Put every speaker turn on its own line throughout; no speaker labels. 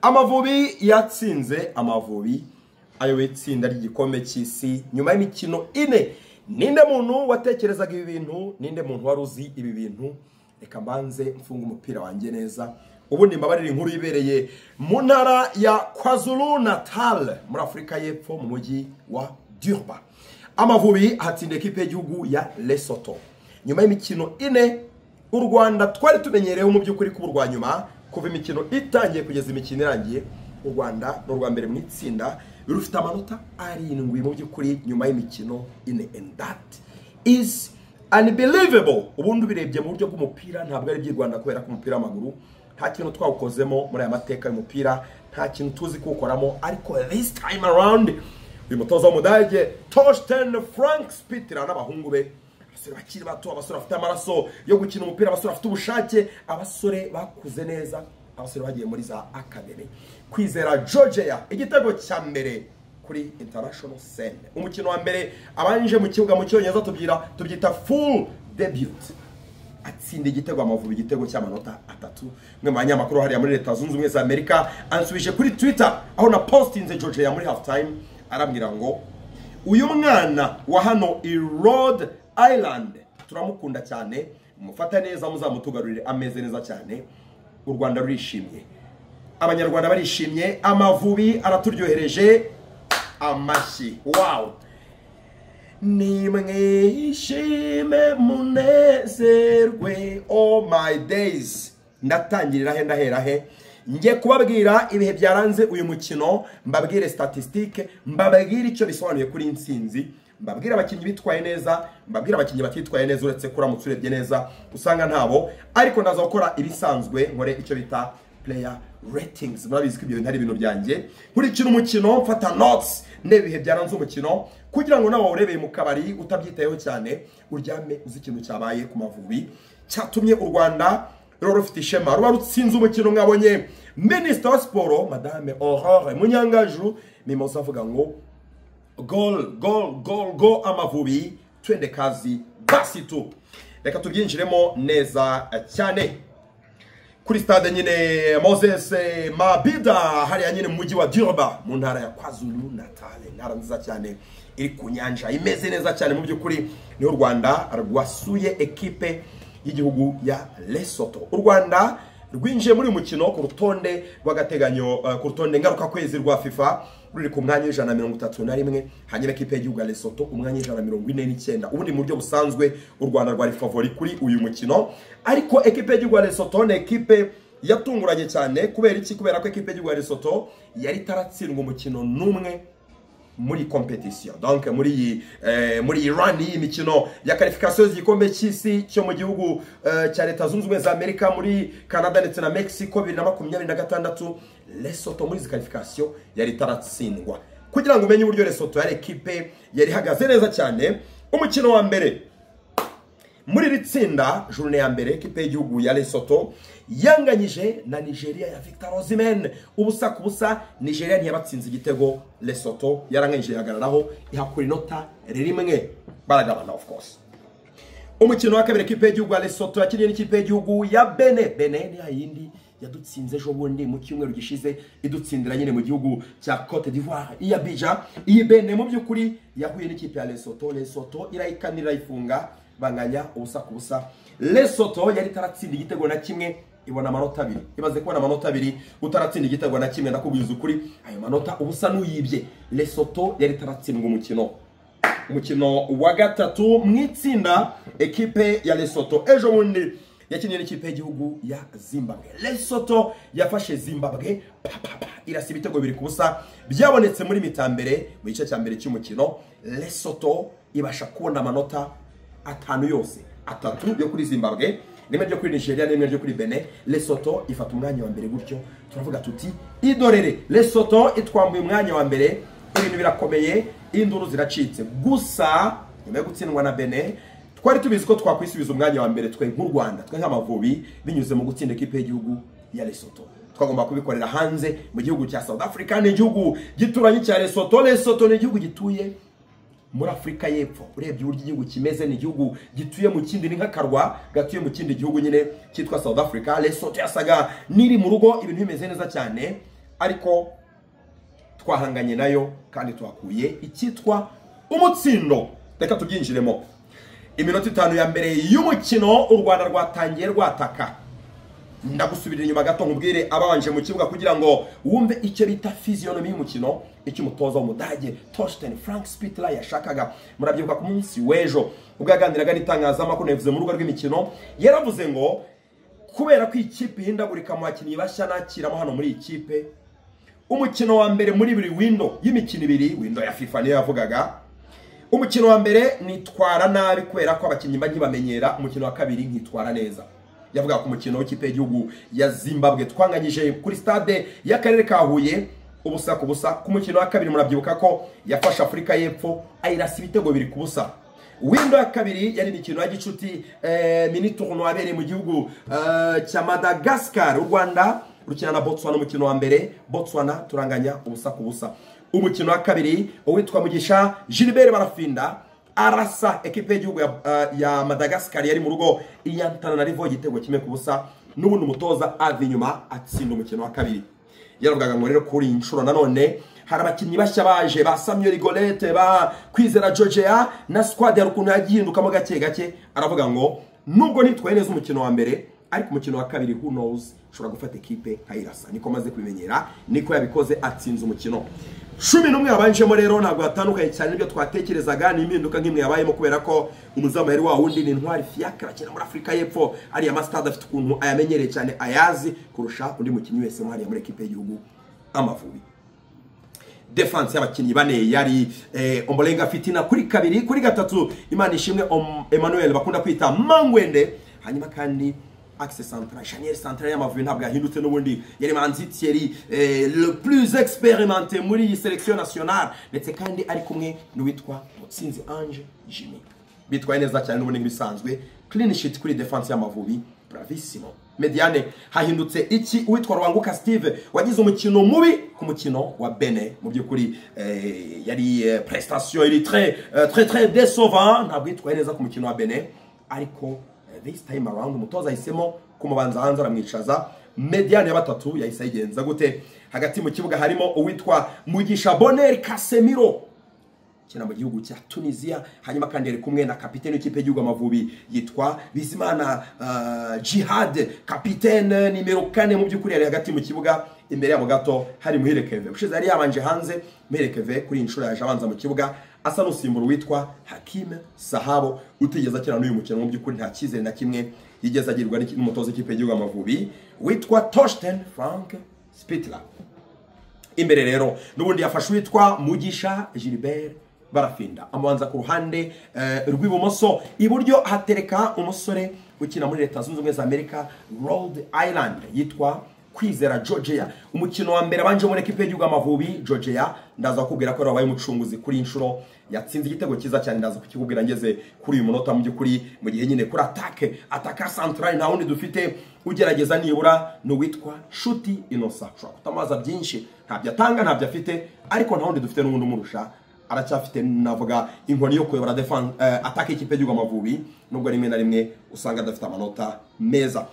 Amavubi yatsinze, Amavubi ayoboye itsinda ry'igikombe cy'isi nyuma y'imikino 4. Ninde muntu watekerezaga ibi bintu? Ninde muntu wari uzi ibi bintu? Reka mbanze mfunga umupira wanjye neza, ubundi mbabarira inkuru ibereye mu ntara ya KwaZulu Natal muri Afurika y'Epfo mu mujyi wa Durban. Amavubi hatsinda ekipe y'igihugu ya Lesotho nyuma y'imikino 4. U Rwanda twari tumenyerewe mu by'ukuri kuba urwa nyuma kuva imikino itangiye kugeza imikino irangiye. U Rwanda ni urwa mbere mu itsinda, rufite amanota 7 mu by'ukuri nyuma y'imikino 4, and that is unbelievable. Ubundi ubirebye mu buryo bw'umupira ntabwo ari iby'i Rwanda, kubera ko umupira w'amaguru nta kintu twawukozemo muri aya mateka y'umupira, nta kintu tuzi kuwukoramo. Ariko this time around uyu mutoza w'Umudage Torsten Frank Spittler n'abahungu be, abasore bakiri bato, abasore bafite amaraso yo gukina umupira, abasore bafite ubushake, abasore bakuze neza, abasore bagiye muri za academy. Kwizera Georgia igitego cya mbere kuri international scene, umukino wa mbere abanje mu kibuga, mu Cyongereza tubyita full debut, atsinda igitego Amavubi, igitego cy'amanota 3. Mwe mu banyamakuru hariya muri Leta Zunze Ubumwe za Amerika ansubije kuri Twitter aho na postinze Georgia muri half time, arambwira ngo uyu mwana wa hano i Rhode Island turamukunda cyane, mufata neza, muzamutugarurire ameze neza cyane. U Rwanda rurishimye, Abanyarwanda barishimye, Amavubi araturyohereje amashyi. Wow, nimwishime munezerwe. Oh my days, ndatangirira he, ndahera he? Ngiye kubabwira ibihe byaranze uyu mukino, mbabwire statistique, mbabwire icyo bisobanuye kuri intsinzi, mbabwire abakinnyi bitwaye neza, mbabwire abakinnyi batitwaye neza, uretse kuramutse urebye neza usanga ntabo, ariko ndaza gukora ibisanzwe, nkore icyo bita player ratings. Murabizi ko ibyo bintu ari ibintu byanjye. Nkurikira umukino, mfata notes, ndeba ibihe byaranze umukino, kugira ngo nawe urebeye mu kabari utabyitayeho cyane uryame uzi ikintu cyabaye ku Mavubi cyatumye u Rwanda ruba rufite ishema, ruba rutsinze umukino. Mwabonye Minisitiri wa Siporo Madame Aurore Munyangaju Mimosa avuga ngo goal, goal, goal, go Amavubi, twende kazi. Basi tu reka tubyinjiremo neza cyane. Kuri stade nyine Moses Mabhida hariya nyine mu mujyi wa Durban mu ntara ya KwaZulu Natal, intara nziza cyane iri ku nyanja imeze neza cyane mu by'ukuri, niho u Rwanda rwasuye ekipe y'igihugu ya Lesotho. U Rwanda rwinjiye muri uyu mukino ku rutonde rw'agateganyo, ku rutonde ngarukakwezi rwa FIFA ruri ku mwanya wa 131, hanyuma ekipe y'igihugu ya Lesotho umwanya wa 149. Ubundi mu buryo busanzwe u Rwanda rwari favori kuri uyu mukino, ariko ekipe y'igihugu ya Lesotho ni ekipe yatunguranye cyane. Kubera iki? Kubera ko ekipe y'igihugu ya Lesotho yari itaratsindwa umukino n'umwe muri competition, donc muri iyi run y'iyi mikino ya qualification y'igikombe cy'isi cyo mu gihugu cya Leta Zunze Ubumwe za Amerika, muri Canada ndetse na Mexico 2026. Lesotho muri izi qualification yari itaratsindwa. Kugira ngo umenye uburyo Lesotho yari ekipe yari ihagaze neza cyane, umukino wa mbere muri iri tsinda, journée ya mbere, ekipe y'igihugu ya Lesotho yanganyije na Nigeria ya Victor Osimhen 0-0. Nigeria ntiyabatsinze igitego, Lesotho yaranganyije ihagararaho, ihakura inota 1, baragabana of course. Umukino wa kabiri ekipe y'igihugu ya Lesotho yakiniye n'ikipe y'igihugu ya Benin. Benin ni yayindi yadutsinze ejo bundi mu cyumweru gishize, idutsindira nyine mu gihugu cya Cote d'Ivoire iya Abidjan. Iyi Benin mu by'ukuri yahuye n'ikipe ya Lesotho, Lesotho irayikanira, irayifunga, banganya 0-0. Lesotho yari itaratsinda igitego na kimwe, ibona amanota 2. Imaze kubona amanota 2 utaratsinda igitego na kimwe, ndakubwiza ukuri ayo manota ubusa n'uyibye. Lesotho yari itaratsindwa umukino. Umukino wa gatatu mu itsinda, ekipe ya Lesotho ejo bundi yakinnye n'ikipe y'igihugu ya Zimbabwe. Lesotho yafashe Zimbabwe pa pa pa, irasa ibitego 2-0 byabonetse muri mitambere mu gice cya mbere cy'umukino. Lesotho ibasha kubona amanota 5 yose, 3 yo kuri Zimbabwe, rimwe ryo kuri Nigeria n'imwe ryo kuri Benin. Lesotho ifata umwanya wa mbere gutyo. Turavuga tuti idorere, Lesotho itwambuye umwanya wa mbere, ibintu birakomeye, induru ziracitse. Gusa nyuma yo gutsindwa na Benin twari tubizi ko twakwisubiza umwanya wa mbere twe nk'u Rwanda, twe nk'Amavubi, binyuze mu gutsinda ekipe y'igihugu ya Lesotho. Twagomba kubikorera hanze mu gihugu cya South Africa, ni igihugu gituranye cya Lesotho. Lesotho ni igihugu gituye muri Afurika y'Epfo. Urebye uburyo igihugu kimeze, ni igihugu gituye mu kindi, ni nk'akarwa gatuye mu kindi gihugu nyine cyitwa South Africa. Lesotho yasaga niri mu rugo, ibintu bimeze neza cyane. Ariko twahanganye nayo kandi twakuye icyitwa umutsindo. Reka tubyinjiremo. Iminota 5 ya mbere y'umukino u Rwanda rwatangiye rwataka. Ndagusubirira inyuma gato nkubwire ababanje mu kibuga kugira ngo wumve icyo bita physionomie y'umukino, icyo umutoza w'Umudage Torsten Frank Spittler yashakaga. Murabyibuka ku munsi w'ejo ubwo yaganiraga n'itangazamakuru yavuze mu rugo rw'imikino, yaravuze ngo kubera ko ikipe ihindagurika mu bakinnyi bashya nakiramo hano muri ikipe, umukino wa mbere muri buri window y'imikino ibiri, window ya FIFA niyo yavugaga, umukino wa mbere nitwara nabi kubera ko abakinnyi mba nkibamenyera, umukino wa kabiri nkitwara neza. Yavuga ku mukino w'ikipe y'igihugu ya Zimbabwe twanganyije kuri stade y'akarere ka Huye ubusa ku busa. Ku mukino wa kabiri murabyibuka ko yafashe Afurika y'Epfo ayirasa ibitego 2-0. Window ya kabiri yari imikino ya gicuti mini tournoi yabereye mu gihugu cya Madagascar. U Rwanda rukina na Botswana umukino wa mbere, Botswana turanganya 0-0. Umukino wa kabiri uwitwa Mugisha Gilbert Barafinda arasa ekipe y'igihugu ya Madagascar yari mu rugo Iyantananarivo igitego 1-0. N'ubundi umutoza ava inyuma atsinda umukino wa kabiri. Yaravugaga ngo rero kuri inshuro nanone hari abakinnyi bashya baje ba Samuel Golete, ba Kwizera Georgia na squad ya rukuntu yagihindukamo gake gake. Aravuga ngo nubwo nitwaye neza umukino wa mbere, ariko umukino wa kabiri who knows, ushobora gufata ekipe nkayirasa. Niko maze kubimenyera, niko yabikoze, atsinze umukino. 11 yabanjemo rero ntabwo hatandukanye cyane n'ibyo twatekerezaga, ni impinduka nk'imwe yabayemo kubera ko umuzamu yari wa wundi ni Ntwari Fiacre akina muri Afurika y'Epfo, ariya masitade afite ukuntu ayamenyereye cyane, ayazi kurusha undi mukinnyi wese hariya muri ekipe y'igihugu Amavubi. Defense y'abakinnyi bane yari Ombolenga Fitina kuri kabiri, kuri gatatu Imana Ishimwe Emmanuel bakunda kwita Mangwende, hanyuma kandi axe central, charnière centrale y'Amavubi ntabwo yahindutse n'ubundi yari Manzi Thierry le plus expérimenté muri iyi sélection nationale, ndetse kandi ari kumwe n'uwitwa Mutsinzi Ange Jimmy. Bitwaye neza cyane n'ubundi bisanzwe, clean sheet kuri defense y'Amavubi, bravissimo. Mediane hahindutse iki? Uwitwa Rwanguka Steve wagize umukino mubi ku mukino wa Benin, mu by'ukuri yari prestation iri très très très décevant, ntabwo yitwaye neza ku mukino wa Benin, ariko this time around umutoza ahisemo kumubanza hanze aramwicaza. Mediane ya batatu yahise ayigenza gute? Hagati mu kibuga harimo uwitwa Mugisha Bonheur Casemiro kina mu gihugu cya Tunisia, hanyuma kandi yari kumwe na kapitene w'ikipe y'igihugu Amavubi yitwa Bizimana Jihad, kapitene nimero 4 mu by'ukuri yari hagati mu kibuga. Imbere yabo gato hari Muhire Keve, ushize yari yabanje hanze. Muhire Keve kuri inshuro yaje abanza mu kibuga asa n'usimbura witwa Hakim Sahabo utigeze akina n'uyu mukino, mu by'ukuri nta cyizere na kimwe yigeze agirwa n'umutoza w'ikipe y'igihugu Amavubi witwa Torsten Frank Spittler. Imbere rero n'ubundi yafashe witwa Mugisha Gilbert Barafinda amubanza ku ruhande rw'ibumoso, iburyo hatereka umusore ukina muri Leta Zunze Ubumwe za Amerika Rhode Island yitwa Kwizera Georgia. Umukino wa mbere abanje muri ekipe y'igihugu Amavubi, Georgia ndaza kukubwira ko yabaye umucunguzi kuri inshuro, yatsinze igitego cyiza cyane, ndaza kukikubwira ngeze kuri uyu munota. Mu by'ukuri mu gihe nyine kuri attaque centrale nta wundi dufite ugerageza nibura ni uwitwa Shuti Innocent. Ushobora kutamaza byinshi, ntabyo atanga ntabyo afite, ariko nta wundi dufite n'ubundi umurusha. Aracyafite navuga inkoni yo kuyobora defense attaque y'ikipe y'igihugu Amavubi, nubwo rimwe na rimwe usanga adafite amanota meza.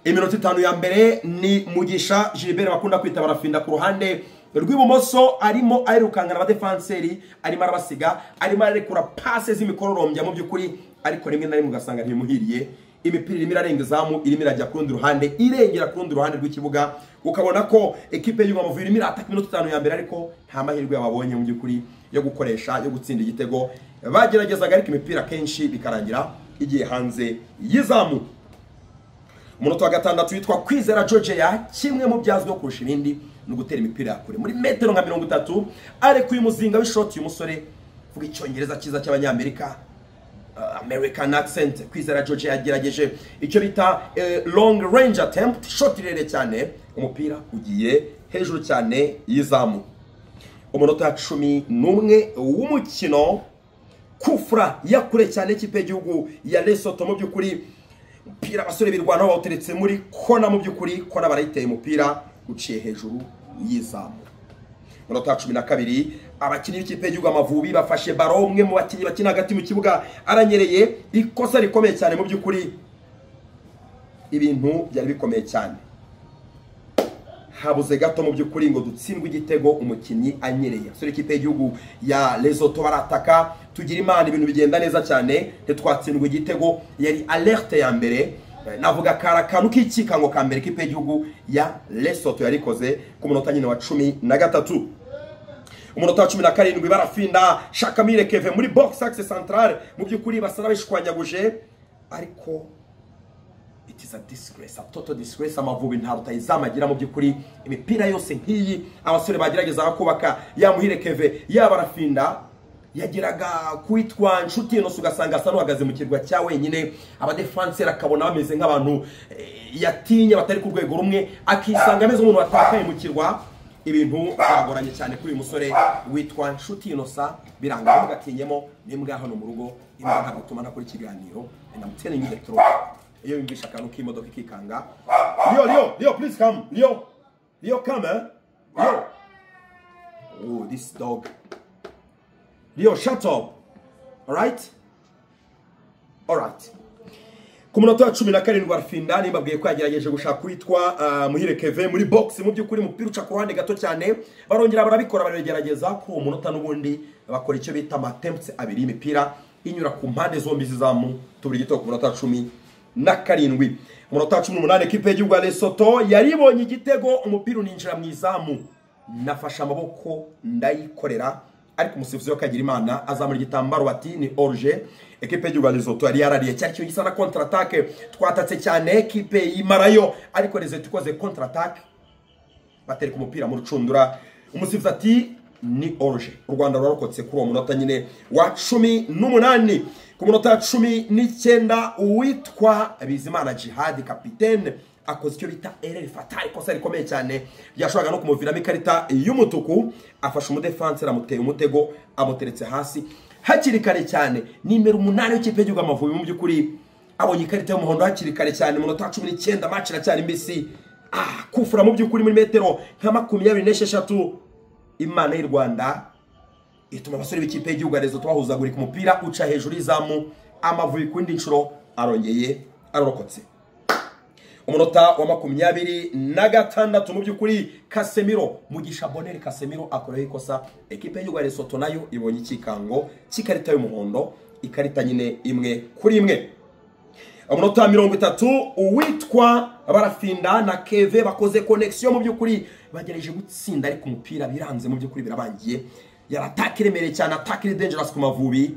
Iminota 5 ya mbere ni Mugisha Gilbert bakunda kwita Barafinda ku ruhande rw'ibumoso, arimo arirukangana abadefenseri, arimo arabasiga, arimo arekura passe z'imikororombya mu by'ukuri, ariko rimwe na rimwe ugasanga ntibimuhiriye. Imipira irimo irarenga izamu, irimo irajya ku rundi ruhande, irengera ku rundi ruhande rw'ikibuga, ukabona ko ekipe y'igihugu Amavubi irimo irataka iminota 5 ya mbere, ariko nta mahirwe yababonye mu by'ukuri yo gukoresha yo gutsinda igitego. Bageragezaga ariko imipira kenshi bikarangira igiye hanze y'izamu. Umunota wa 6 witwa Kwizera Georgia, kimwe mu byazwiho kurusha ibindi ni ugutera imipira kure muri metero nka 30, arekuye umuzinga w'ishoti. Umusore uvuga icyongereza cyiza cy'abanyamerika, American accent, Kwizera Georgia yagerageje icyo bita long range attempt, shot irere cyane, umupira ugiye hejuru cyane y'izamu. Umunota 11 w'umukino, kufra yakure cyane ikipe y'igihugu ya Lesotho. Mu by'ukuri umupira abasore birwanaho bawuteretse muri kona, mu by'ukuri kona barayiteye, umupira uciye hejuru y'izamu. Umunota 12 abakinnyi b'ikipe y'igihugu Amavubi bafashe baro, umwe mu bakinnyi bakina hagati mu kibuga aranyereye, ikosa rikomeye cyane mu by'ukuri, ibintu byari bikomeye cyane. Habuze gato mu by'ukuri ngo dutsindwe igitego umukinnyi anyereye. Sore ikipe y'igihugu ya Lesotho barataka, tugira Imana ibintu bigenda neza cyane, ntitwatsindwe igitego. Yari alerte ya mbere, navuga kara kantu k'ikikango ka mbere ikipe y'igihugu ya Lesotho yarikoze ku munota nyine wa 13. Umunota wa 17 barafinda Shakamire Keve muri box axe centrale, mu by'ukuri basa n'abishwanyaguje, ariko it is a disgrace, a total disgrace. Amavubi nta rutayizamu agira mu by'ukuri. Imipira yose nk'iyi abasore bagerageza kubaka, ya Muhire Keve ya barafinda, yageraga kwitwa Nshuti Innocent ugasanga asa n'uhagaze mu kirwa cya wenyine, abadefenseur akabona bameze nk'abantu yatinye batari ku rwego rumwe, akisanga ameze nk'umuntu watakaye mu kirwa. Ibintu byagoranye cyane kuri uyu musore witwa Nshuti Innocent, biranga mugatinyemo n'imbwa hano mu rugo, imbwa ntabwo ituma ntakora ikiganiro, and I'm telling you the truth. Iyo yumvisha akantu k'imodoka ikikanga. Leo, Leo, Leo, please come. Leo, Leo, come, eh? Leo. Oh, this dog. Leo, shut up. All right? All right. Ku munota wa 17 Barafinda nimbabwiye ko yagerageje gushaka kwitwa Muhire Keve muri box, mu by'ukuri umupira uca ku ruhande gato cyane, barongera barabikora baragerageza ku uwo munota n'ubundi bakora icyo bita attempts abiri y'imipira inyura ku mpande zombi zizamu, tubiri gito ku munota wa 17. Umunota wa 18 ekipe y'igihugu ya Lesotho yaribonye igitego, umupira uninjira mu izamu, nafashe amaboko ndayikorera, ariko umusifuzi wa Kagirimana azamura igitambaro bati ni hors-jeu. Ekipe y'igihugu ya Lesotho yari yarariye, cyari ikintu gisa na contre attaque, twatatse cyane ekipe y'Imarayo, ariko Lesotho ikoze contre attaque batereka umupira mu rucundura, umusifuzi ati ni hors-jeu. U Rwanda rwarokotse kuri uwo munota nyine wa 18. Ku munota wa 19 uwitwa Bizimana Jihad kapitene akoze icyo bita erreur fatale, ikosa rikomeye cyane ryashoboraga no kumuviramo ikarita y'umutuku. Afashe umudefenseur amuteye umutego, amuteretse hasi hakiri kare cyane. Nimero 8 w'ikipe y'igihugu Amavubi mu by'ukuri abonye ikarita y'umuhondo hakiri kare cyane, munota wa 19, match iracyari mbisi. Kufura mu by'ukuri muri metero nka 26, Imana y'u Rwanda ituma abasore b'ikipe y'igihugu ya Lesotho bahuzagurika, umupira uca hejuru y'izamu. Amavubi ku yindi nshuro arongeye ararokotse. Umunota wa 26 mu by'ukuri Casemiro, Mugisha Bonheur Casemiro akoreho ikosa, ekipe y'igihugu ya Lesotho nayo ibonye ikikango cy'ikarita y'umuhondo, ikarita nyine 1 kuri 1. Umunota wa 30 uwitwa Barafinda na Keve bakoze connection, mu by'ukuri bagerageje gutsinda ariko umupira biranze, mu by'ukuri birabangiye. Yarataka iremereye cyane, attack iri dangerous ku Mavubi,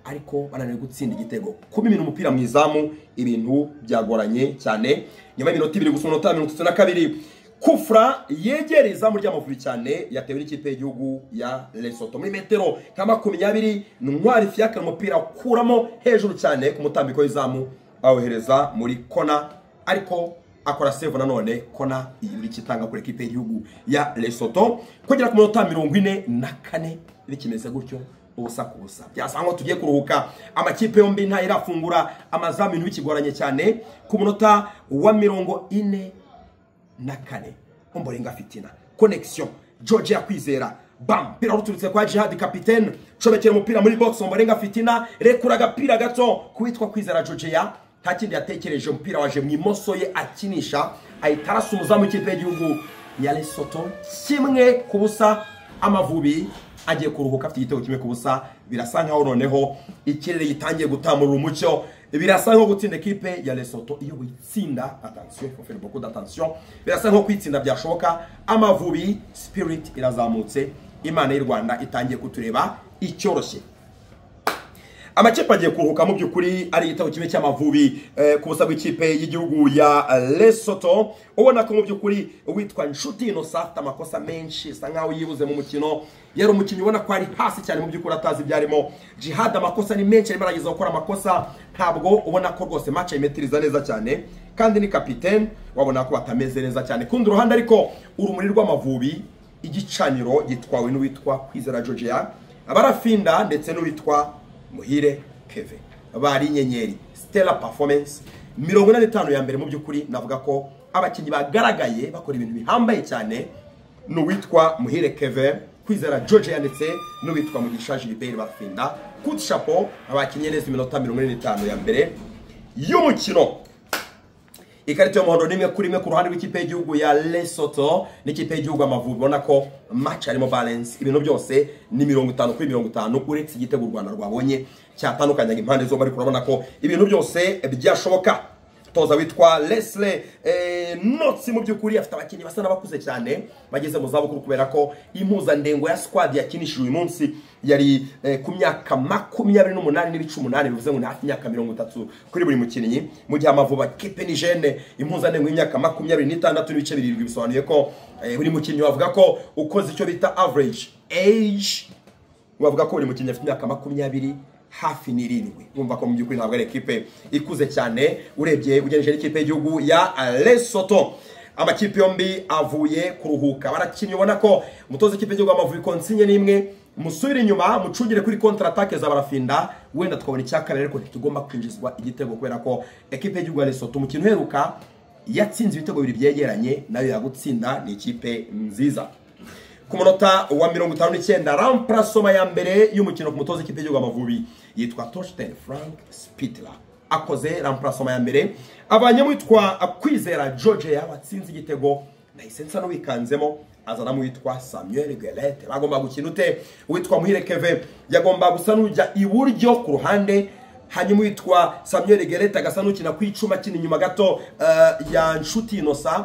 ariko bananiwe gutsinda igitego. Kubimina umupira mu izamu ibintu byagoranye cyane. Nyuma y'iminota 2 gusa, umunota wa 32, kufra yegereye izamu ry'Amavubi cyane, yatewe n'ikipe y'igihugu ya Lesotho muri metero nka 20. Ntwari Fiacre umupira akuramo hejuru cyane ku mutambiko w'izamu, awohereza muri kona, ariko akora save nanone, kona iri kitanga kuri ekipe y'igihugu ya Lesotho. Kugera ku munota 44 bikimeze gutyo, ubusa ku busa, byasa nkaho tugiye kuruhuka, amakipe yombi nta irafungura amazamu, ibintu bikigoranye cyane. Ku munota wa 44 Ombolenga Fitina connection, George Kwizera, bam, pira ruturutse kwa Jihad kapitene, comekera umupira muri box, Ombolenga Fitina rekura agapira gato kuwitwa Kwizera Georgia, nta kindi yatekereje, umupira waje mu imoso ye akinisha, ahita arasa umuzamu w'ikipe y'igihugu ya Lesotho. 1-0, Amavubi agiye kuruhuka afite igitego 1-0. Birasa nkaho noneho ikirere gitangiye gutamurura umucyo, birasa nko gutsinda ekipe ya Lesotho iyo witsinda, attention, il faut faire beaucoup d'attention, birasa nko kwitsinda byashoboka. Amavubi spirit irazamutse, Imana y'u Rwanda itangiye kutureba icyoroshye. Amakipe agiye kuruhuka mu by'ukuri ari igitego kimwe cy'Amavubi ku busa bw'ikipe y'igihugu ya Lesotho. Ubona ko mu by'ukuri witwa Nshuti Innocent afite amakosa menshi, asa nkaho yibuze mu mukino, yari umukinnyi ubona ko ari hasi cyane mu by'ukuri atazi ibyarimo. Jihad amakosa ni menshi, arimo arageza gukora amakosa, ntabwo ubona ko rwose match ayimetiriza neza cyane, kandi ni kapitene, wabona ko batameze neza cyane. Kundi ruhande ariko urumuri rw'Amavubi, igicaniro gitwawe n'uwitwa Kwizera Georgia, Barafinda ndetse n'uwitwa Muhire Keve, bari inyenyeri, stellar performance. 45 ya mbere mu by'ukuri navuga ko abakinnyi bagaragaye bakora ibintu bihambaye cyane n'uwitwa Muhire Keve, Kwizera Georgia ndetse n'uwitwa Mugisha Gilbert Barafinda. Coup de chapeau, abakinnyi neza iminota 45 ya mbere y'umukino. Ikarita y'umuhondo nimwe kuri imwe ku ruhande rw'ikipe y'igihugu ya Lesotho n'ikipe y'igihugu Amavubi. Ubona ko match harimo balance, ibintu byose ni 50-50, uretse igitego u Rwanda rwabonye cyatandukanyaga impande zombi, ariko urabona ko ibintu byose byashoboka. Toza witwa Leslie Notsi mu by'ukuri afite abakinnyi basa n'abakuze cyane bageze mu zabukuru, kubera ko impuzandengo ya squad yakinishije uyu munsi yari ku myaka 28.8, bivuze ngo ni hafi imyaka 30 kuri buri mukinnyi. Mu gihe Amavubi kipe ni jeune, impuzandengo y'imyaka 26.7, bisobanuye ko buri mukinnyi wavuga ko ukoze icyo bita average age, wavuga ko buri mukinnyi afite imyaka 20 hafi n'irindwi. Urumva ko mu by'ukuri ntabwo ari ekipe ikuze cyane urebye ugereranije n'ikipe y'igihugu ya Lesotho. Amakipe yombi avuye kuruhuka, barakinnye. Ubona ko umutoza w'ikipe y'igihugu Amavubi consigne n'imwe, musubire inyuma mucungire kuri contre attaque za Barafinda, wenda tukabona icya kabiri, ariko ntitugomba kwinjizwa igitego, kubera ko ekipe y'igihugu ya Lesotho umukino uheruka yatsinze ibitego bibiri byegeranye, nayo yagutsinda, ni ikipe nziza. Ku munota wa 59, remplacement ya mbere y'umukino ku mutoza w'ikipe y'igihugu Amavubi yitwa Torsten Frank Spittler, akoze remplacement ya mbere, avanyemo witwa Kwizera George watsinze igitego, nahise nsa n'uwikanzemo, azanamo witwa Samuel Gueulette. Bagomba gukina ute? Uwitwa Muhire Kevin yagomba gusa n'ujya iburyo ku ruhande, hanyuma witwa Samuel Gueulette agasa n'ukina ku icuma, akina inyuma gato ya Nshuti Innocent.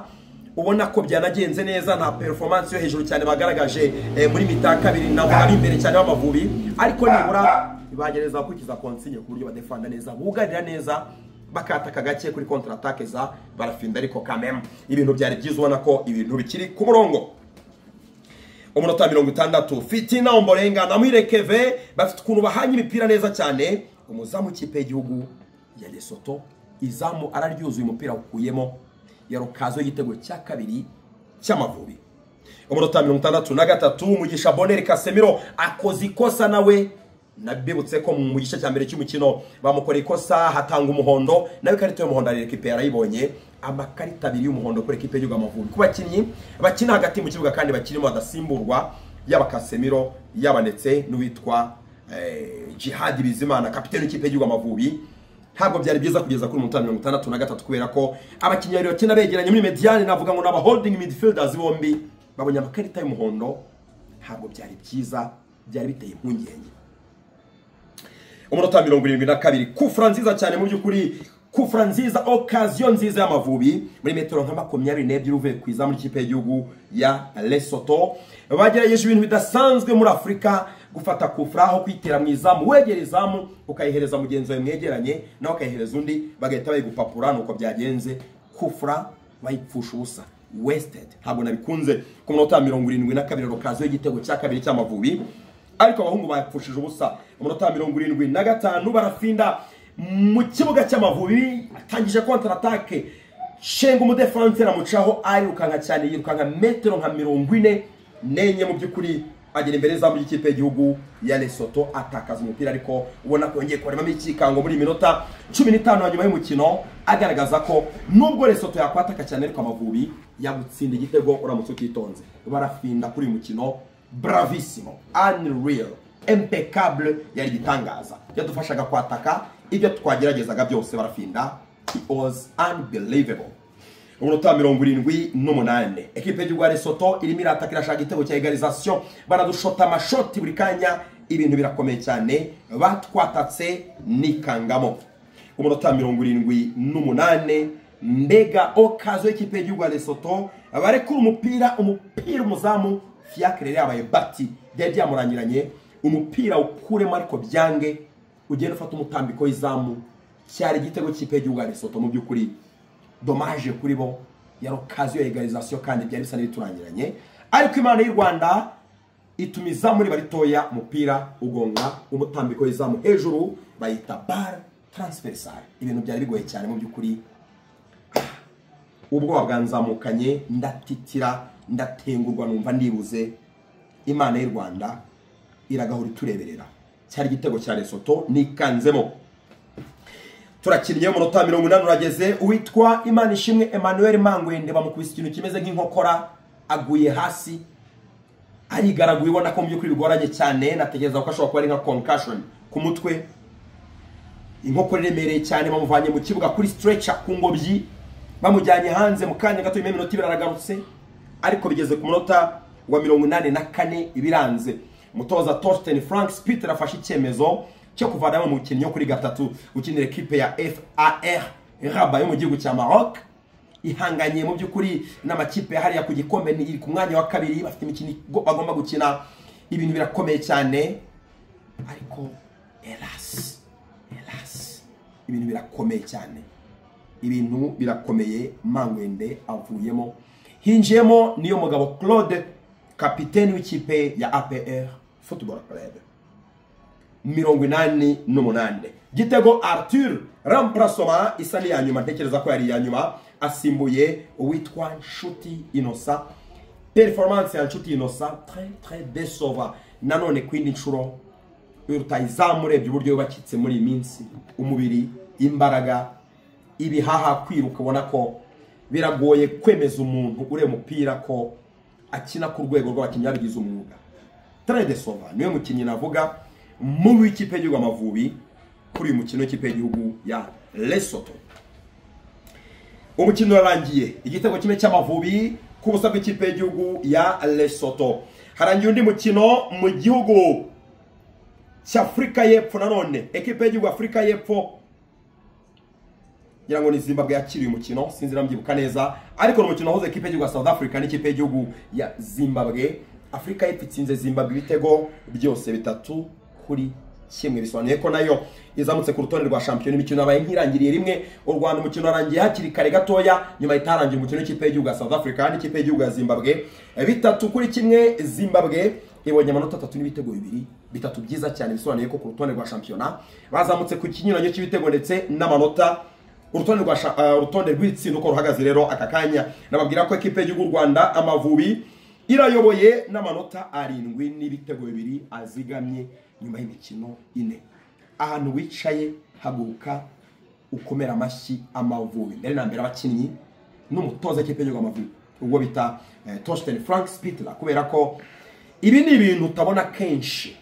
Ubona ko byanagenze neza, nta performance yo hejuru cyane bagaragaje muri mi-temps kabiri, navuga ari imbere cyane b'Amavubi, ariko nibura bagereza gukurikiza consigne ku buryo badefanda neza, bugarira neza, bakataka gake kuri contre attaque za Barafinda, ariko quand même ibintu byari byiza, ubona ko ibintu bikiri ku murongo. Umunota 60, Fitina Omborenga na Muhire Kevin bafite ukuntu bahanye imipira neza cyane. Umuzamu w'ikipe y'igihugu ya Lesotho izamu araryuzuye, umupira ukuyemo, ya occasion y'igitego cya kabiri cy'Amavubi. Umunota 63, Mugisha Bonheur Casemiro akoze ikosa nawe. Nabibutse ko mu gice cya mbere cy'umukino bamukoreye ikosa hatanga umuhondo, nawe ikarita y'umuhondo ari ekipe yarayibonye. Amakarita abiri y'umuhondo kuri ekipe y'igihugu Amavubi ku bakinnyi bakina hagati mu kibuga kandi bakirimo badasimburwa, yaba Casemiro yaba ndetse n'uwitwa Jihad Bizimana kapiteni w'ikipe y'igihugu Amavubi. Ntabwo byari byiza kugeza kuri umunota 63, kubera ko abakinnyi babiri bakina begeranye muri médiane, navuga ngo n'aba holding midfielders, bombi babonye amakarita y'umuhondo. Ntabwo byari byiza, byari biteye impungenge. Umunota 72, coup franc nziza cyane mu by'ukuri, coup franc nziza, occasion nziza y'Amavubi muri metero nka 22 uvuye ku izamu ry'ikipe y'igihugu ya Lesotho. Bagerageje ibintu bidasanzwe muri Afurika, gufata coup franc aho kwitera mu izamu, wegera izamu ukayihereza mugenzi wawe mwegeranye, nawe ukayihereza undi, bagahita bayigupapura. Nuko byagenze, coup franc bayipfusha ubusa, wasted, ntabwo nabikunze. Ku munota 72, occasion y'igitego cya kabiri cy'Amavubi, ariko abahungu bayapfushije ubusa. Umunota 75, Barafinda mu kibuga cy'Amavubi atangije contre attaque, shenga umudefanse amucaho, arirukanka cyane, yirukanka metero nka 44 mu by'ukuri, agera imbere y'izamu ry'ikipe y'igihugu ya Lesotho, atakaza umupira, ariko ubona ko yongeye kubaremamo ikikango muri minota 15 ya nyuma y'umukino, agaragaza ko nubwo Lesotho yakwataka cyane, ariko Amavubi yagutsinda igitego uramutse utitonze. Barafinda kuri uyu mukino bravissimo, unreal, impeccable, yari igitangaza, yadufashaga kwataka ibyo twageragezaga byose. Barafinda, it was unbelievable. Umunota 78, ekipe y'igihugu ya Lesotho irimo irataka, irashaka igitego cya égalisation, baradushota amashoti buri kanya, ibintu birakomeye cyane, batwatatse nikangamo. Umunota 78, mbega occasion y'ikipe y'igihugu ya Lesotho! Barekura umupira, umupira umuzamu Fiacre yabaye bati, byari byamurangiranye, umupira ukuremo ariko byange, ugenda ufata umutambiko w'izamu, cyari igitego cy'ikipe y'igihugu ya Lesotho. Mu by'ukuri dommage kuri bo, yari occasion ya égalisation kandi byari bisa n'ibiturangiranye, ariko Imana y'u Rwanda ituma izamu riba ritoya, umupira ugonga umutambiko w'izamu hejuru, bayita barre transversale. Ibintu byari bigoye cyane mu by'ukuri, ubwoba bwanzamukanye, ndatitira, ndatengurwa, numva ndibuze. Imana y'u Rwanda iragahora itureberera. Cyari igitego cya Lesotho nikanzemo. Turakinnye, umunota 80 urageze, uwitwa Imana Ishimwe Emmanuel Mangwende bamukubise ikintu kimeze nk'inkokora, aguye hasi arigaraguye, ubona ko mu by'ukuri bigoranye cyane. Natekereza ko ashobora kuba ari nka concussion ku mutwe, inkokora iremereye cyane. Bamuvanye mu kibuga kuri stretcher, ku ngobyi. Bamujyanye hanze mu kanya gato, nyuma y'iminota 2 aragarutse, ariko bigeze ku munota wa 84 ibiranze. Umutoza Torsten Frank Spittler afashe icyemezo cyo kuvanamo umukinnyi wo kuri 3 ukinira ekipe ya FAR Rabat yo mu gihugu cya Maroc, ihanganye mu by'ukuri n'amakipe hariya ku gikombe, ni iri ku mwanya wa 2, bafite imikino bagomba gukina, ibintu birakomeye cyane, ariko hélas hélas ibintu birakomeye cyane, ibintu birakomeye. Mangwende avuyemo, hinjiyemo niyo mugabo Claude, kapiteni w'ikipe ya APR Football Club. 88 Gitego Arthur, remplacement isa n'iya nyuma, ntekereza ko yari iya nyuma, asimbuye uwitwa Nshuti Innocent. Performance ya Nshuti Innocent très très décevant nanone ku yindi nshuro. Uyu rutayizamu urebye uburyo yubakitse muri iyi minsi, umubiri, imbaraga, ibihaha, kwiruka, ubona ko biragoye kwemeza umuntu ureba umupira ko akina ku rwego rw'abakinnyi babigize umwuga. Très décevant, niwe mukinnyi navuga mubi w'ikipe y'igihugu Amavubi kuri uyu mukino w'ikipe y'igihugu ya Lesotho. Umukino urarangiye, igitego kimwe cy'Amavubi ku busa bw'ikipe y'igihugu ya Lesotho. Harangiye undi mukino mu gihugu cy'Afurika y'Epfo nanone, ekipe y'igihugu Afurika y'Epfo, ngira ngo ni Zimbabwe yakiriye umukino, sinzi ndabyibuka neza, ariko ni umukino wahuze ekipe y'igihugu ya South Africa n'ikipe y'igihugu ya Zimbabwe. Afurika y'Epfo itsinze Zimbabwe ibitego byose 3-1, bisobanuye ko nayo izamutse ku rutonde rwa shampiyona. Imikino yabaye nk'irangiriye rimwe. U Rwanda umukino warangiye hakiri kare gatoya, nyuma itarangira umukino w'ikipe y'igihugu ya South Africa n'ikipe y'igihugu ya Zimbabwe 3-1. Zimbabwe ibonye amanota 3 n'ibitego 2, bitatu byiza cyane, bisobanuye ko ku rutonde rwa shampiyona bazamutse ku kinyuranyo cy'ibitego ndetse n'amanota. Urutonde rwa urutonde rw'itsinda uko ruhagaze rero aka kanya, nababwira ko ekipe y'igihugu Rwanda Amavubi irayoboye n'amanota 7 n'ibitego 2 azigamye nyuma y'imikino 4. Ahantu wicaye haguruka ukomera amashyi Amavubi, mbere na mbere abakinnyi n'umutoza ekipe y'igihugu Amavubi ubwo bita Torsten Frank Spittler, kubera ko ibi ni ibintu utabona kenshi,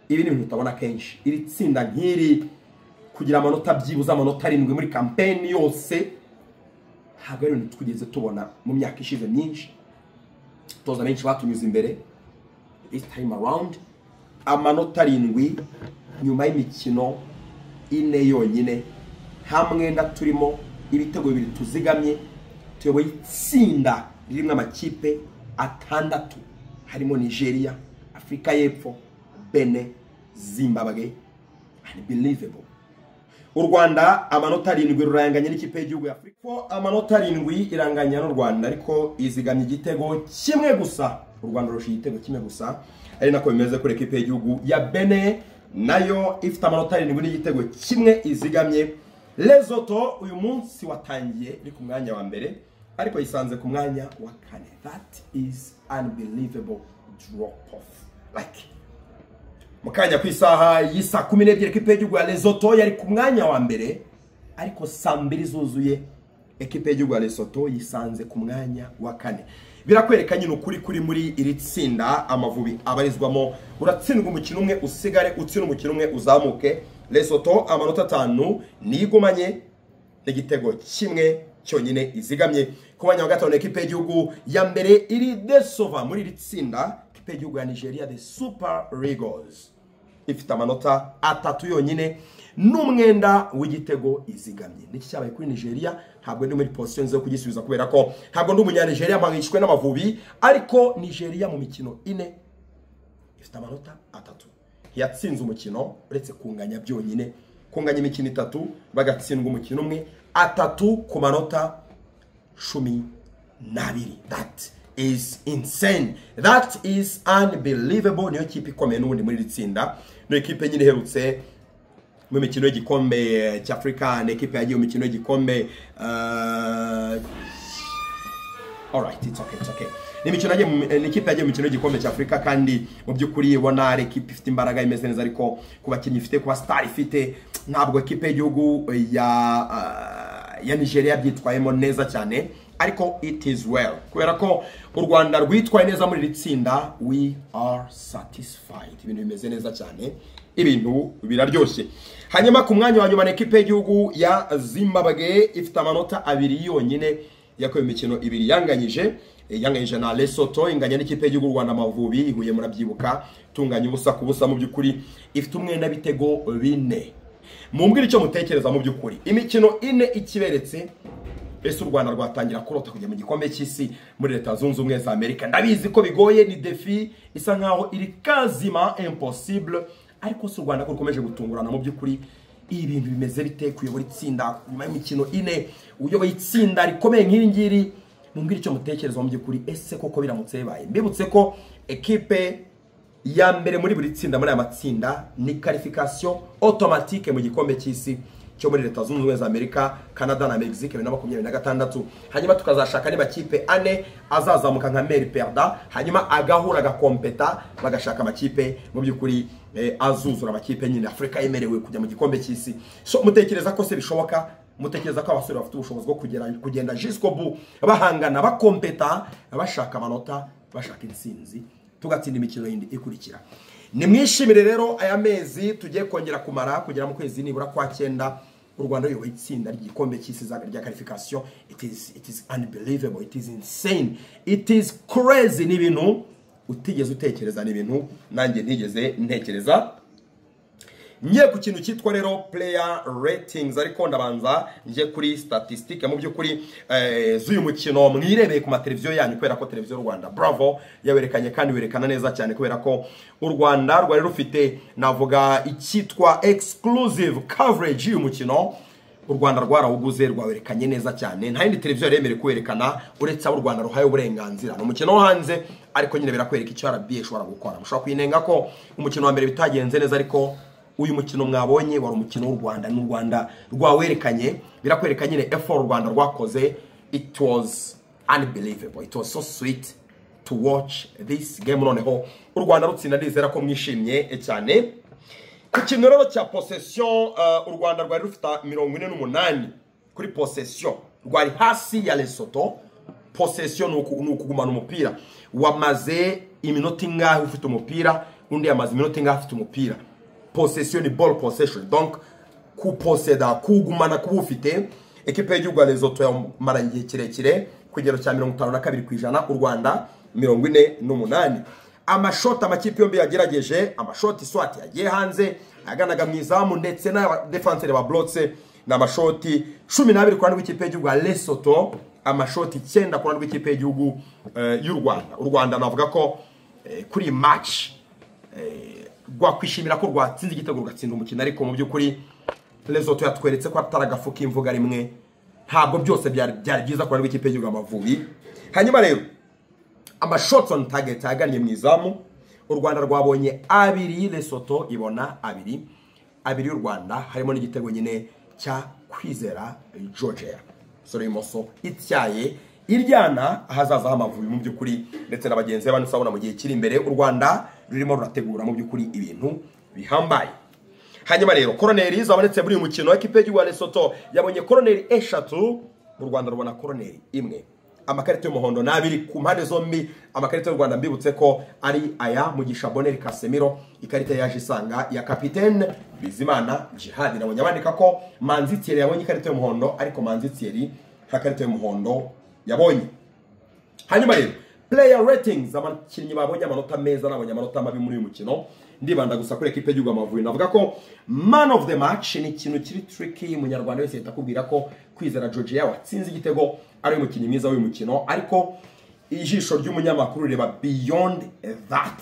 ibi ni ibintu utabona kenshi. Iri tsinda nk'iri kugira amanota byibuze amanota 7 muri campaign yose, ntabwo ari ibintu twigeze tubona mu myaka ishize myinshi. Toza benshi batunyuze imbere, this time around amanota 7 nyuma y'imikino 4 yonyine, nta mwenda turimo, ibitego 2 tuzigamye, tuyoboye itsinda ririmo amakipe 6 harimo Nigeria, Afurika y'Epfo, Benin, Zimbabwe. Unbelievable. U Rwanda amanota 7 ruranganya n'ikipe y'igihugu ya Afurika. Amanota 7 iranganya n'u Rwanda, ariko izigamye igitego kimwe gusa. U Rwanda rurusha igitego kimwe gusa, ari nako bimeze kuri ekipe y'igihugu ya Benin, nayo ifite amanota 7 n'igitego kimwe izigamye. Lesotho uyu munsi watangiye iri ku mwanya wa mbere, ariko yisanze ku mwanya wa 4. That is unbelievable drop off. Like mukanya ku isaha y'isa 12 ekipe y'igihugu ya Lesotho yari ku mwanya wa mbere, ariko saa 2 zuzuye ekipe y'igihugu ya Lesotho yisanze ku mwanya wa 4. Birakwereka nyine ukuri kuri muri iri tsinda Amavubi abarizwamo. Uratsindwa umukino umwe usigare, utsinda umukino umwe uzamuke. Lesotho amanota 5 nigumanye n'igitego kimwe cyonyine izigamye. Ku mwanya wa 5 ekipe y'igihugu ya mbere iri desova muri iri tsinda, ekipe y'igihugu ya Nigeria the Super Eagles, ifite amanota 3 yonyine n'umwenda w'igitego izigamye. Niki cyabaye kuri Nigeria? Ntabwo ndi muri position zo kugisubiza kubera ko ntabwo ndi umunya Nigeria mpangishwe n'Amavubi, ariko Nigeria mu mikino 4 ifite amanota 3. Yatsinze umukino uretse kunganya byonyine, kunganya imikino 3 bagatsindwa umukino umwe, 3 ku manota 12. That is insane, that is unbelievable. Niyo kipe ikomeye n'ubundi muri iri tsinda, niyo kipe nyine iherutse mu mikino y'igikombe cy'Afurika, ni ekipe yagiye mu mikino y'igikombe. Alright, it's okay, it's okay. Ni imikino yagiye, ni ikipe yagiye mu mikino y'igikombe cy'Afurika, kandi mu by'ukuri ubona ari ekipe ifite imbaraga imeze neza, ariko ku bakinnyi ifite, ku ba star ifite, ntabwo ekipe y'igihugu ya Nigeria byitwayemo neza cyane. Ariko it is well, kubera ko u Rwanda rwitwaye neza muri iri tsinda. We are satisfied, ibintu bimeze neza cyane, ibintu biraryoshye. Hanyuma ku mwanya wa nyuma ni ekipe y'igihugu ya Zimbabwe, ifite amanota 2 yonyine, yakoze imikino 2 yanganyije na Lesotho, inganya n'ikipe y'igihugu Rwanda Amavubi ihuye, murabyibuka, tunganya 0-0. Mu by'ukuri ifite umwenda bitego 4. Mumbwire icyo mutekereza mu by'ukuri, imikino 4 ikiberetse, ese u Rwanda rwatangira kurota kujya mu gikombe cy'isi muri Leta Zunze Ubumwe za Amerika? Ndabizi ko bigoye, ni defi isa nkaho iri quasiment impossible, ariko si u Rwanda ko rukomeje gutungurana mu by'ukuri. Ibintu bimeze bite kuyobora itsinda nyuma y'imikino 4, uyoboye itsinda rikomeye nk'iri ngiri? Mumbwire icyo mutekereza mu by'ukuri, ese koko biramutse bibaye? Mbibutse ko ekipe ya mbere muri buri tsinda, muri aya matsinda, ni qualification automatique mu gikombe cy'isi cyo muri Leta Zunze Ubumwe za Amerika, Canada na Mexique 2026. Hanyuma tukazashaka ni makipe 4 azazamuka nka meilleur perdant, hanyuma agahura agakompeta, bagashaka amakipe mu by'ukuri azuzura amakipe nyine Afrika yemerewe kujya mu gikombe cy'isi. So mutekereza ko se bishoboka? Mutekereza ko abasore bafite ubushobozi bwo kugenda jusqu'au bout, bahangana, bakompeta, bashaka amanota, bashaka intsinzi, tugatsinda imikino yindi ikurikira? Nimwishimire rero aya mezi tugiye kongera kumara kugera mu kwezi nibura kwa 9, u Rwanda ruyoboye itsinda ry'igikombe cy'isi rya qualification. It is unbelievable, it is insane, it is crazy. Ni ibintu utigeze utekereza, ni ibintu nanjye ntigeze ntekereza. Ngiye ku kintu cyitwa rero player ratings, ariko ndabanza ngiye kuri statistique mu by'ukuri z'uyu mukino mwirebeye ku mateleviziyo yanyu, kubera ko televiziyo Rwanda Bravo yawerekanye kandi werekana neza cyane, kubera ko u Rwanda rwari rufite navuga icyitwa exclusive coverage y'uyu mukino. U Rwanda rwarawuguze, rwawerekanye neza cyane, nta yindi televiziyo yemerewe kuwerekana uretse abo u Rwanda ruhaye uburenganzira. Ni umukino wo hanze, ariko nyine birakwereka icyo RBA ishobora gukora. Mushobora kwinenga ko umukino wa mbere bitagenze neza, ariko uyu mukino mwabonye wari umukino w'u Rwanda, n'u Rwanda rwawerekanye, birakwereka nyine effort u Rwanda rwakoze. It was unbelievable, it was so sweet to watch this game. Noneho u Rwanda rutsinda, ndizera ko mwishimye cyane. Ku kintu rero cya possession, u Rwanda rwari rufite 48 kuri possession, rwari hasi ya Lesotho. Possession ni ukugumana umupira, wamaze iminota ingahe ufite umupira, undi yamaze iminota ingahe afite umupira. Possession ni ball possession, donc kuposeda, kugumana, kuba ufite. Ekipe y'igihugu ya Lesotho yamaranye igihe kirekire ku kigero cya 52%, u Rwanda 48. Amashoti amakipe yombi yagerageje, amashoti swati yagiye hanze aganaga mu izamu ndetse n'abadefanseri ba blotse, ni amashoti 12 ku ruhande rw'ikipe y'igihugu ya Lesotho, amashoti 9 ku ruhande rw'ikipe y'igihugu y'u Rwanda. U Rwanda navuga ko kuri match rwakwishimira ko rwatsinze igitego, rugatsinda umukino, ariko mu by'ukuri Lesotho yatweretse ko atari agafu k'imvuga rimwe, ntabwo byose byari byiza ku ruhande rw'ikipe y'igihugu Amavubi. Hanyuma rero amashots on target agannye mu izamu, u Rwanda rwabonye 2, Lesotho ibona 2, 2 y'u Rwanda, harimo n'igitego nyine cya Kwizera Georgia sore imoso ityaye iryana ahazaza h'Amavubi mu by'ukuri, ndetse na bagenzi be banusabona mu gihe kiri imbere. U Rwanda rurimo rurategura mu by'ukuri ibintu bihambaye. Hanyuma rero koroneri zabonetse muri uyu mukino, ekipe y'igihugu ya Lesotho yabonye koroneri 3, u Rwanda rubona koroneri 1. Amakarita y'umuhondo n'abiri ku mpande zombi. Amakarita y'u Rwanda mbibutse ko ari aya Mugisha Bonheur Casemiro, ikarita yaje isanga ya kapitene Bizimana Djihad. Nabonye abandika ko Manzi Thierry yabonye ikarita y'umuhondo, ariko Manzi Thierry nta karita y'umuhondo yabonye. Hanyuma rero player ratings, abakinnyi babonye amanota meza n'abonye amanota mabi muri uyu mukino, ndibanda gusa kuri ekipe y'igihugu Amavubi. Navuga ko man of the match ni ikintu kiri tricky, umunyarwanda wese yita kubwira ko Kwizera Georgia watsinze igitego ari umukinnyi mwiza w'uyu mukino, ariko ijisho ry'umunyamakuru rireba beyond that.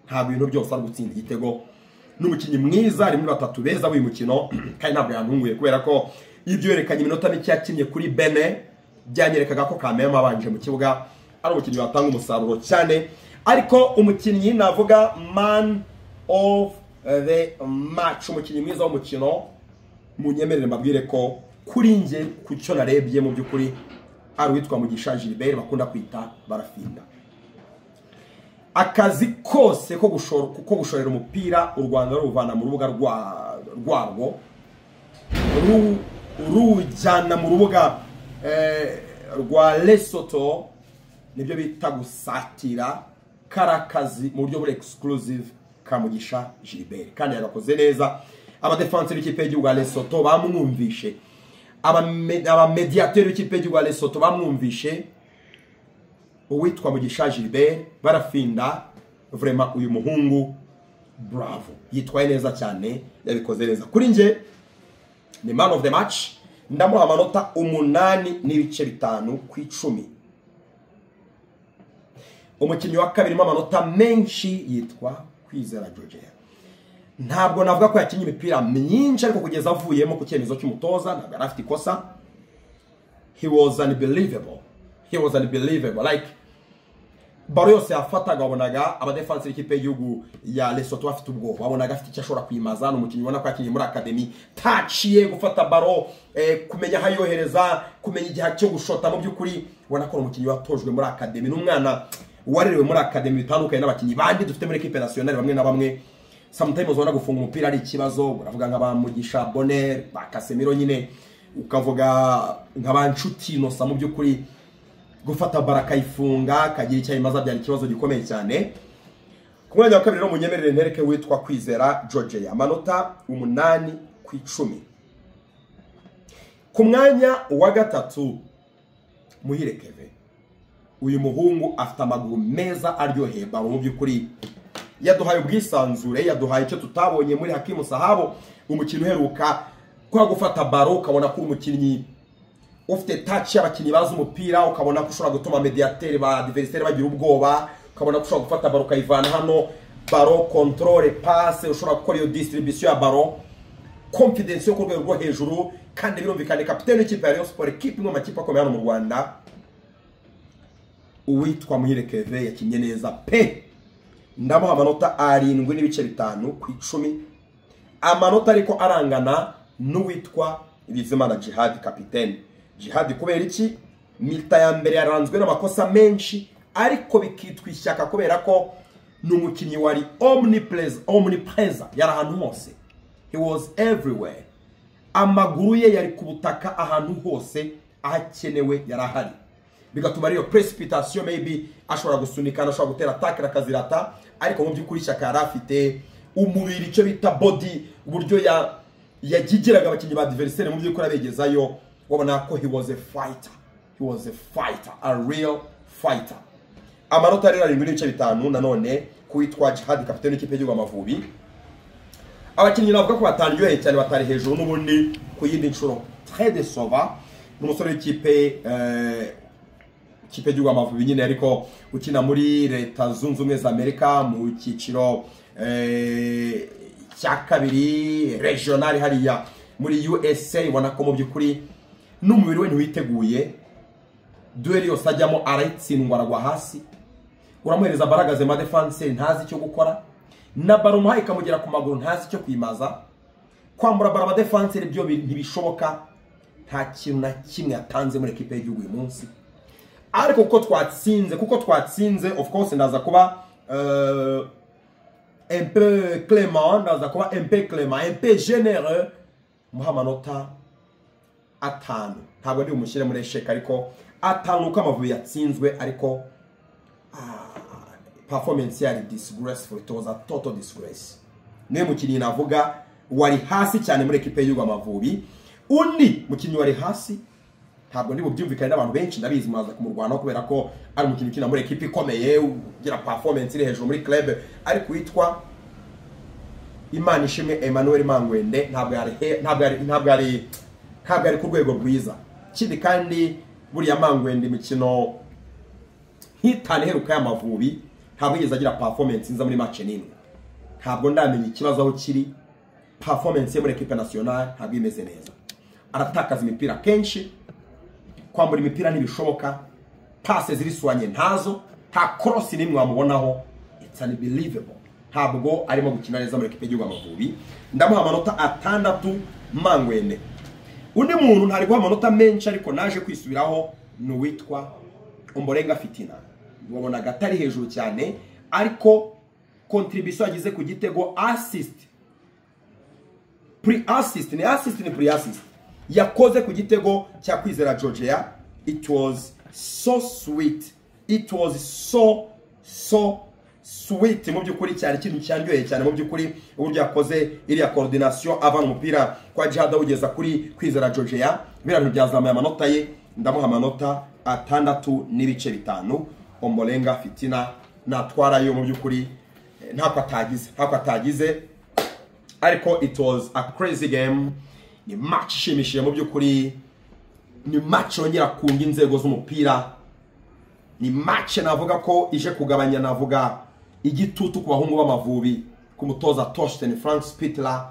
Nta bintu byose ari gutsinda igitego, n'umukinnyi mwiza ari muri batatu beza w'uyu mukino, kandi ntabwo yantunguye kubera ko ibyo yerekanye iminota mike yakinnye kuri Bene byanyerekaga ko Kamema abanje mu kibuga ari umukinnyi watanga umusaruro cyane. Ariko umukinnyi navuga man of the match, umukinnyi mwiza w'umukino, munyemerere mbabwire ko kuri nge ku cyo narebye mu by'ukuri ari uwitwa Mugisha Gilbert bakunda kwita Barafinda. Akazi kose ko gushorera umupira u Rwanda ruvana mu rubuga rwarwo rujyana mu rubuga rwa Lesotho, nibyo bita gusatira karakazi mu buryo buri exclusive ka Mugisha Gilbert, kandi yagakoze neza. Abadefanse b'ikipe y'igihugu ya Lesotho bamwumvishe, abamediateri b'ikipe y'igihugu ya Lesotho bamwumvishe uwitwa Mugisha Gilbert, barafinda. Vraiment uyu muhungu bravo, yitwaye neza cyane, yabikoze neza. Kuri nje ni man of the match, ndamuha amanota 8.5 ku 10. Umukinnyi wa kabiri amanota menshi yitwa Kwizera George. Ntabwo navuga ko yakinnye imipira myinshi, ariko kugeza avuyemo ku cyemezo cy'umutoza ntabwo yari afite ikosa. He was unbelievable, he was unbelievable. Like baro yose yafataga wabonaga abadefansi b'ikipe y'igihugu ya Lesotho bafite ubwoba, wabonaga afite icyo ashobora kwimaza. Ni umukinnyi ubona ko yakinnye muri academy, taciye gufata baro, kumenya aho ayohereza, kumenya igihe cyo gushota. Mu by'ukuri ubona ko ari umukinnyi watojwe muri academy, n'umwana warerewe muri academy, bitandukanye n'abakinnyi bandi dufite muri equipe nationale bamwe na bamwe. Sometimes ubona gufunga umupira ari ikibazo, uravuga nka ba Mugisha Bonheur, ba Casemiro nyine, ukavuga nka ba Nshuti Innocent. Mu by'ukuri gufata bara akayifunga akagira icyo ayimaza byari ikibazo gikomeye cyane. Ku mwanya wa kabiri rero munyemerere ntereke witwa Kwizera George, amanota 8 ku 10. Ku mwanya wa gatatu Muhire Kevin. Uyu muhungu afite amaguru meza aryoheye baro, mu by'ukuri yaduhaye ubwisanzure, yaduhaye icyo tutabonye muri Hakimu Sahabo umukino uheruka, kwa gufata baro ukabona ko umukinnyi ufite touch y'abakinnyi bazi umupira, ukabona ko ushobora gutuma mediateur ba adversaire bagira ubwoba, ukabona ko ushobora gufata baro ukayivana hano, baro contrôle passe, ushobora gukora iyo distribution ya baro, confidence yo ku rwego rwo hejuru. Kandi birumvikana kapiteni w'ikipe ya Rayon Sport, equipe imwe mu makipe akomeye hano mu Rwanda, uwitwa Muhire Kevin yakinnye neza pe. Ndamuha amanota 7.5 ku 10, amanota ariko arangana n'uwitwa Bizimana Jihad kapiteni. Jihad kubera iki? Mita ya mbere yaranzwe n'amakosa menshi, ariko bikitwa ishyaka kubera ko ni umukinnyi wari omnipresent, yari ahantu hose, he was everywhere. Amaguru ye yari ku butaka ahantu hose ahakenewe yarahari, bigatuma ariyo precipitation maybe ashobora gusunika, ashobora gutera attack akazirata, ariko mu by'ukuri ishyaka yari afite, umubiri icyo bita body, uburyo yagigiraga abakinnyi ba adversaire mu by'ukuri abegezayo, wabona ko he was a fighter, he was a fighter, a real fighter. Amanota rero 7.5 nanone kuwitwa Jihad kapiteni w'ikipe y'igihugu Amavubi. Abakinnyi navuga ko batangiye cyane batari hejuru n'ubundi ku yindi nshuro, très décevant ni umusore w'ikipe ikipe y'igihugu Amavubi nyine, ariko ukina muri Leta Zunze Ubumwe za Amerika mu cyiciro cya kabiri regional hariya muri USA. Ubona ko mu by'ukuri n'umubiri we ntiwiteguye, duel yose ajyamo arayitsindwa, aragwa hasi, uramuhereza baragaze ma defense ntazi icyo gukora, na baro umuhaye ikamugera ku maguru ntazi icyo kwimaza, kwambura baro aba defense byo ntibishoboka. Nta kintu na kimwe yatanze muri equipe y'igihugu uyu munsi. Ariko kuko twatsinze of course ndaza kuba un peu clément, ndaza kuba un peu clément, un peu généreux, muha amanota 5. Ntabwo ndi bumushyire muri esheke, ariko 5 uko Amavubi yatsinzwe, ariko performance yari disgraceful, it was a total disgrace. Niwe mukinnyi navuga wari hasi cyane muri equipe y'igihugu Amavubi. Undi mukinnyi wari hasi ntabwo ndi bubyumvikane n'abantu benshi, ndabizi mwaza kumurwanaho kubera ko ari umukinnyi ukina muri equipe ikomeye, ugira performance iri hejuru muri club, ariko witwa Imanishimwe Emmanuel Mangwende ntabwo yari ku rwego rwiza. Ikindi kandi buriya Mangwende imikino nk'itanu iheruka y'Amavubi ntabwo yigeze agira performance nziza muri match n'imwe. Ntabwo ndamenya ikibazo aho kiri, performance ye muri equipe nationale ntabwo imeze neza, aratakaza imipira kenshi, kwambura imipira ntibishoboka, passe ziri soignée ntazo, nta cross n'imwe wamubonaho, it's unbelievable. Ntabwo arimo gukina neza muri equipe y'igihugu Amavubi. Ndamuha amanota 6 Mangwende. Undi muntu ntari guha amanota menshi ariko naje kwisubiraho ni uwitwa Ombolenga Fitina. Wabonaga atari hejuru cyane, ariko contribution yagize ku gitego, assist, pre assist, ni assist ni pre assist yakoze ku gitego cya Kwizera Georgia, It was so sweet, it was so so sweet. Mu by'ukuri cyari ikintu cyaryoheye cyane mu by'ukuri, uburyo yakoze iriya coordination avana umupira kwa Jihad awugeza kuri Kwizera Jojea. Biriya bintu byazamuye amanota ye, ndamuha amanota 6.5. Ombolenga Fitina natwarayo mu by'ukuri ntako atagize, ntako atagize. Ariko it was a crazy game, ni match ishimishije mu by'ukuri, ni match yongera kunga inzego z'umupira, ni match navuga ko ije kugabanya navuga igitutu ku bahungu b'Amavubi, ku mutoza Torsten Frank Spittler.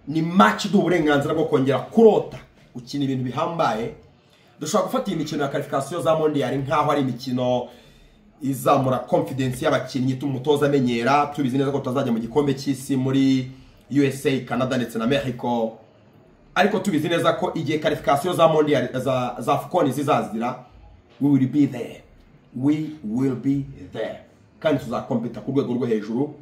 Ni match iduha uburenganzira bwo kongera kurota gukina ibintu bihambaye. Dushobora gufata iyi mikino ya qualification za Mondial nkaho ari imikino izamura confidence y'abakinnyi, tumutoza amenyera, tubizi neza ko tutazajya mu gikombe cy'isi muri USA, Canada ndetse na Mexico, ariko tubizi neza ko igihe qualification za Mondial za AFCON zizazira, we will be there, we will be there, kandi tuzakompeta ku rwego rwo hejuru.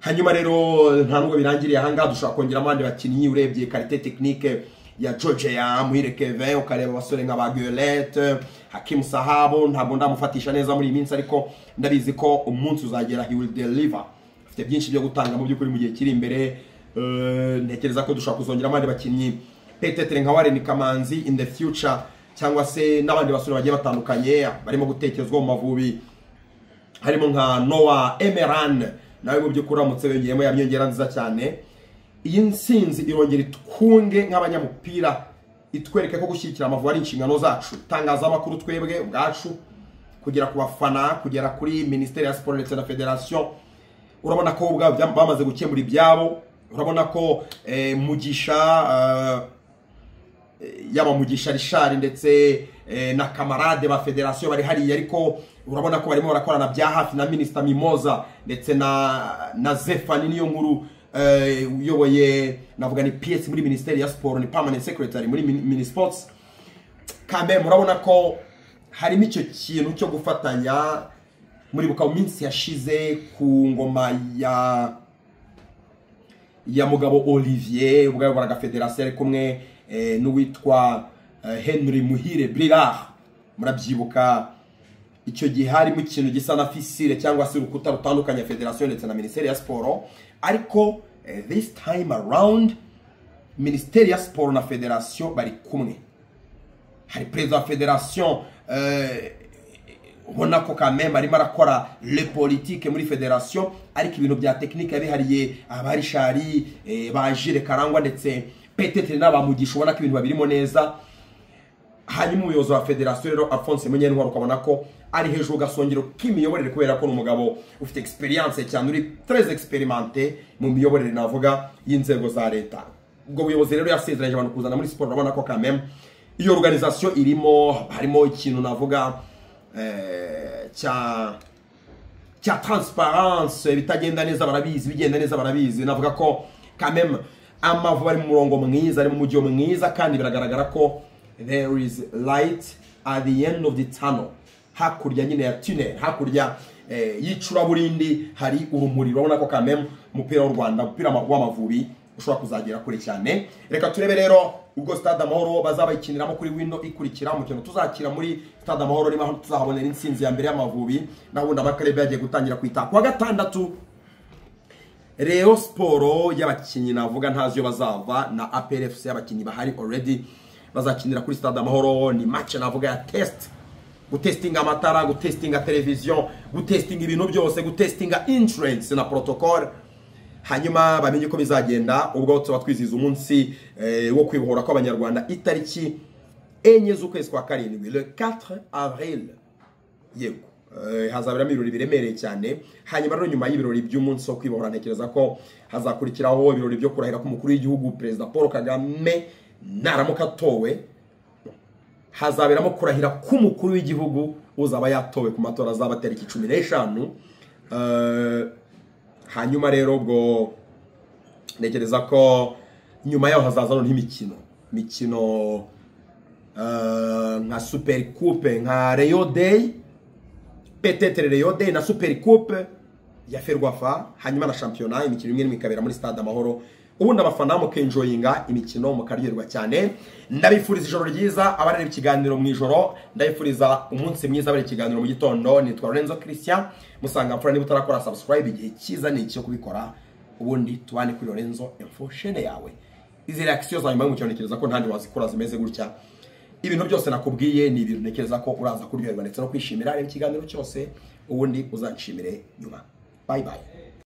Hanyuma rero nta nubwo birangiriye aha ngaha, dushobora kongeramo abandi bakinnyi. Urebye qualité technique ya Georgia Muhire Kevin, ukareba abasore nka ba Guelette, Hakim Sahabo, ntabwo ndamufatisha neza muri iyi minsi, ariko ndabizi ko umunsi uzagera he will deliver. Afite byinshi byo gutanga mu by'ukuri mu gihe kiri imbere. Ntekereza ko dushobora kuzongeramo abandi bakinnyi, peut-être nka Warren Kamanzi in the future, cyangwa se n'abandi basore bagiye batandukanye barimo gutekerezwa mu Mavubi, harimo nka Noah Emeran, nawe mu by'ukuri uramutse wongeyemo yamyongera nziza cyane. Iyi nsinzi irongera itwunge nk'abanyamupira, itwereke ko gushyigikira Amavubi ari inshingano zacu, itangazamakuru twebwe ubwacu, kugera ku bafana, kugera kuri Minisiteri ya Siporo ndetse na Federasiyo. Urabona ko ubwabo bamaze gukemura ibyabo. Urabona ko Mugisha, yaba Mugisha Richard ndetse na camarade ba federasiyo bari hariya, ariko urabona ko barimo barakorana bya hafi na Minisita Mimoza ndetse na Zefani niyo nkuru, uyoboye navuga ni PS muri Minisiteri ya Siporo, ni permanent secretary muri Minisports. Kambe murabona ko harimo icyo kintu cyo gufatanya. Muribuka mu minsi yashize ku ngoma ya Mugabo Olivier, ubwo yayoboraga federasiyo ari kumwe n'uwitwa Henry Muhire Brillard, murabyibuka icyo gihe harimo ikintu gisa na fissure cyangwa se urukuta rutandukanya federasiyo ndetse na Minisiteri ya Siporo. Ariko this time around Minisiteri ya Siporo na federasiyo bari kumwe. Hari perezida wa federasiyo, ubona ko kameme arimo arakora le politique muri federasiyo, ariko ibintu bya technique yabihariye abarishari, ba Jire Karangwa ndetse peut-être n'abamugisha, ubona ko ibintu babirimo neza. Hanyuma umuyobozi wa federasiyo rero Alphonse Munyentwari, ukabona ko ari hejuru gasongero k'imiyoborere, kubera ko ni umugabo ufite experience cyane, uri très expérimenté mu miyoborere navuga y'inzego za leta. Ubwo buyobozi rero yasezeranyije abantu kuzana muri siporo, urabona ko kameme iyo organisation irimo, harimo ikintu navuga cya transparence. Bitagenda neza barabizi, bigenda neza barabizi. Navuga ko kameme Amavubi ari mu murongo mwiza, ari mu mujyo mwiza, kandi biragaragara ko there is light at the end of the tunnel. Hakurya nyine ya tunnel, hakurya y'icuraburindi hari urumuri. Urabona ko kameme umupira w'u Rwanda, umupira w'Amavubi ushobora kuzagera kure cyane. Reka turebe rero ubwo Stade Amahoro bazabayikiniramo kuri window ikurikira, umukino tuzakira muri Stade Amahoro niba tuzahabonera intsinzi ya mbere y'Amavubi. Naho ubundi amakarebe yagiye gutangira kwita kuwa gatandatu. Rayon Sport y'abakinnyi navuga ntazi iyo bazava na APR FC y'abakinnyi bahari already bazakinira kuri Stade Amahoro. Ni match navuga ya test, gutestinga amatara, gutestinga television, gutestinga ibintu byose, gutestinga entrance na protocol, hanyuma bamenye ko bizagenda. Ubwo tuba twizihiza umunsi wo kwibohora kw'Abanyarwanda itariki 4 z'ukwezi kwa 7, le 4 avril. Yego, hazaberamo ibirori biremereye cyane. Hanyuma rero nyuma y'ibirori by'umunsi wo kwibohora, ntekereza ko hazakurikiraho ibirori byo kurahira k'umukuru w'igihugu Perezida Paul Kagame naramuka atowe. Hazaberamo kurahira k'umukuru w'igihugu uzaba yatowe ku matora azaba tariki 15. Hanyuma rero ubwo ntekereza ko nyuma yaho hazaza noneho imikino nka Super Coupe, nka Rayon Day, peut-être Rayon Day na Super Coupe ya Ferwafa, hanyuma na championnat, imikino imwe n'imwe ikabera muri Stade Amahoro. Ubundi abafana mukenjoyinga imikino, mukaryoherwa cyane. Ndabifuriza ijoro ryiza abareba ikiganiro mu ijoro, ndabifuriza umunsi mwiza abareba ikiganiro mu gitondo. Nitwa Lorenzo Christian Musanga Mfura. Niba utarakora subscribe, igihe cyiza ni icyo kubikora, ubundi tubane kuri Lorenzo Info chaîne yawe. Izi reaction za nyuma y'umukino ntekereza ko ntandi wazikora zimeze gutya. Ibintu byose nakubwiye ni ibintu ntekereza ko uraza kuryoherwa ndetse no kwishimira. Reba ikiganiro cyose, ubundi uzanshimire nyuma. Bye bye.